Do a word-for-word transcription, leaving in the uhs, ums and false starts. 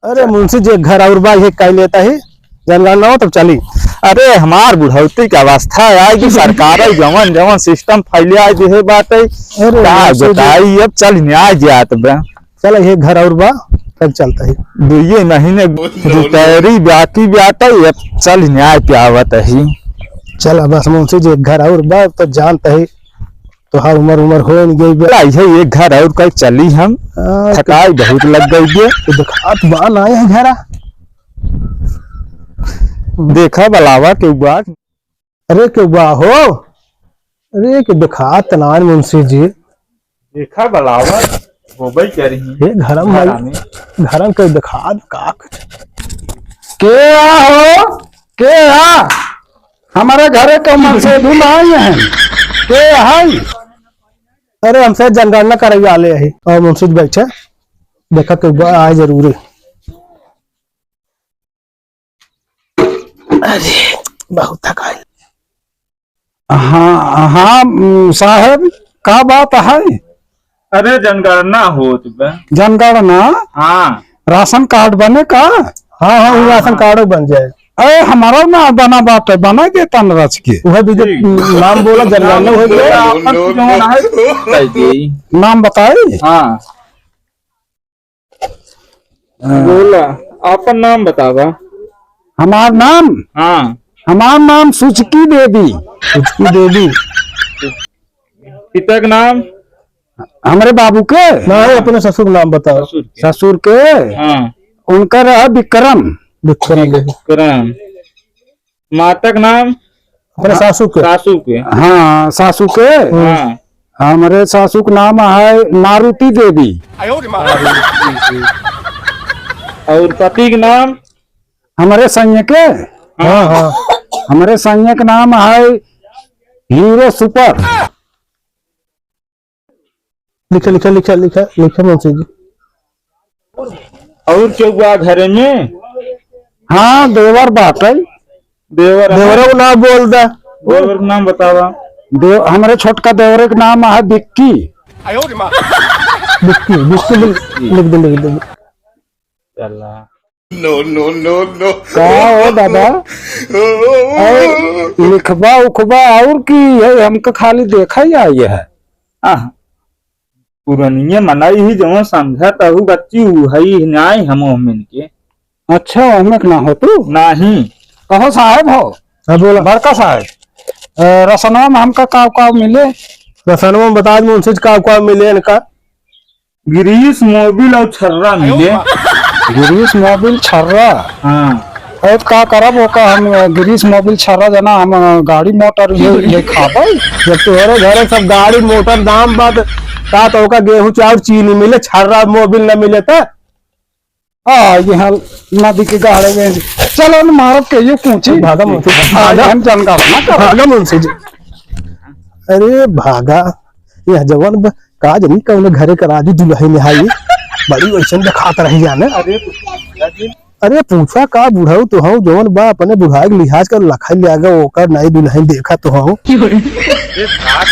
अरे मुंशी जी, एक घर और बा, ये काई लेता ही, जनगणना हो तब चली। अरे हमार बुढ़ौती के अवस्था है कि सरकार जवन जवन सिस्टम फैले आए दिहे बाटे, अरे का मुंशी जी। बताई, अब चल न्याय जात बा। चल, ये घर और बा, तब चलता ही। दुइये महीने रिटायरी बाकी बाटे, अब चल न्याय पे आवत ही। चल, अब बस मुंशी जी, एक घर और बा, तो जानता ही, तोहार उमर, उमर हो नहीं गई बे। चला, इहे एक घर और कहीं चली हम। हाँ, थकाई बहुत लग गई बे। तो देखात बा ना है घरा। देखा बलावा के बा। अरे के बा हो? अरे के देखात ना मुंशी जी। देखा बलावा, होबई करी। ये घरम घरा में। घरम के देखात का? के आ हो? के आ? हमारे घरे के मनसेधू ना आए हैं। के है? अरे, हमसे जनगणना करवावे आले ही। और मुंशी जी बैठे, देखा के बा आए जरूरी। अरे, बहुत थकाई। हाँ, हाँ, उम, साहब, का बात है? अरे, जनगणना होत बा। जनगणना? हाँ। राशन कार्ड बने का? हाँ, हाँ, वो हाँ, राशन हाँ। कार्ड बन जाए। अरे, हमारा ना बना बात है, बना देता न रच के। वह भी जब ठीक। नाम बोला, जनगणना हो गया। आपन की जवन है, बताई दी। नाम बताई? हाँ। हाँ। बोला, आपन नाम बतावा। हमार नाम? हाँ। हमार नाम सुचकी देवी। सुचकी देवी। पिता के नाम? हमरे बाबू के? नहीं, अपने ससुर के नाम बताओ। ससुर के। ससुर के? हाँ। उनका रहा विक्रम। विक्रम देवी। विक्रम। माता के नाम? अपने सासू के। सासू के। हाँ, सासू के। हम्म। हाँ। हमरे सासू के नाम है मारुति देवी। और पति के नाम? हमरे सैया के? हाँ, हाँ। हमरे सैया के नाम है हीरो सुपर। लिखे, लिखे, लिखे, लिखे, लिखे मुंशी जी। और केहू बा घरे में? हाँ, देवर बाटे। देवर है? देवरे को नाम बोल दे। देवर का नाम बतावा। देव-, हमरे छोटका देवरे के नाम है बिक्की। बिक्की, बिक्की लिख, लिख दे, लिख दे। चला। No, no, no, no। का हो दादा? और लिखबा उखबा और की है, हमका खाली देखा ही आई है। आह, पुरनिये मनई ही जवन समझत हऊ बच्ची, उहई नाई हम ओहमिन के। अच्छा, ओहमे के ना हो तू? नाही। कहो साहेब हो। हाँ, बोला। बड़का साहेब, अ, रसनवा में हमका काव काव मिले? रसनवा में बता दे, उनसे काव काव मिले इनका। ग्रीस, मोबिल और छर्रा मिले। ग्रीस, मोबिल, छर्रा? हाँ। अरे का करब ओका हम, ग्रीस, मोबिल, छर्रा जना हम गाड़ी मोटर ले, ले खाबै? जब तोहरे घरे सब गाड़ी मोटर दाम बा त का तो ओका गेहूं चाउर चीनी मिले, छर्रा मोबिल न मिले त? आ, यहाँ नदी के गाड़े में चलो न मारब के ये कूची। भागा मुंशी, आ, भागा। हम जनगणना करब। भागा मुंशी जी। अरे भागा, यह जवन ब-, का जनी कौन घरे का राजू दुल्हन है ये? बड़ी वैसन दिखात रही जाने। अरे अरे पूछा का बुढ़ऊ तो हूँ, जवन बा अपने बुढ़ाई के लिहाज कर लखाई ले आगा, ओकर नई दुल्हन देखा तो हूँ। अरे बात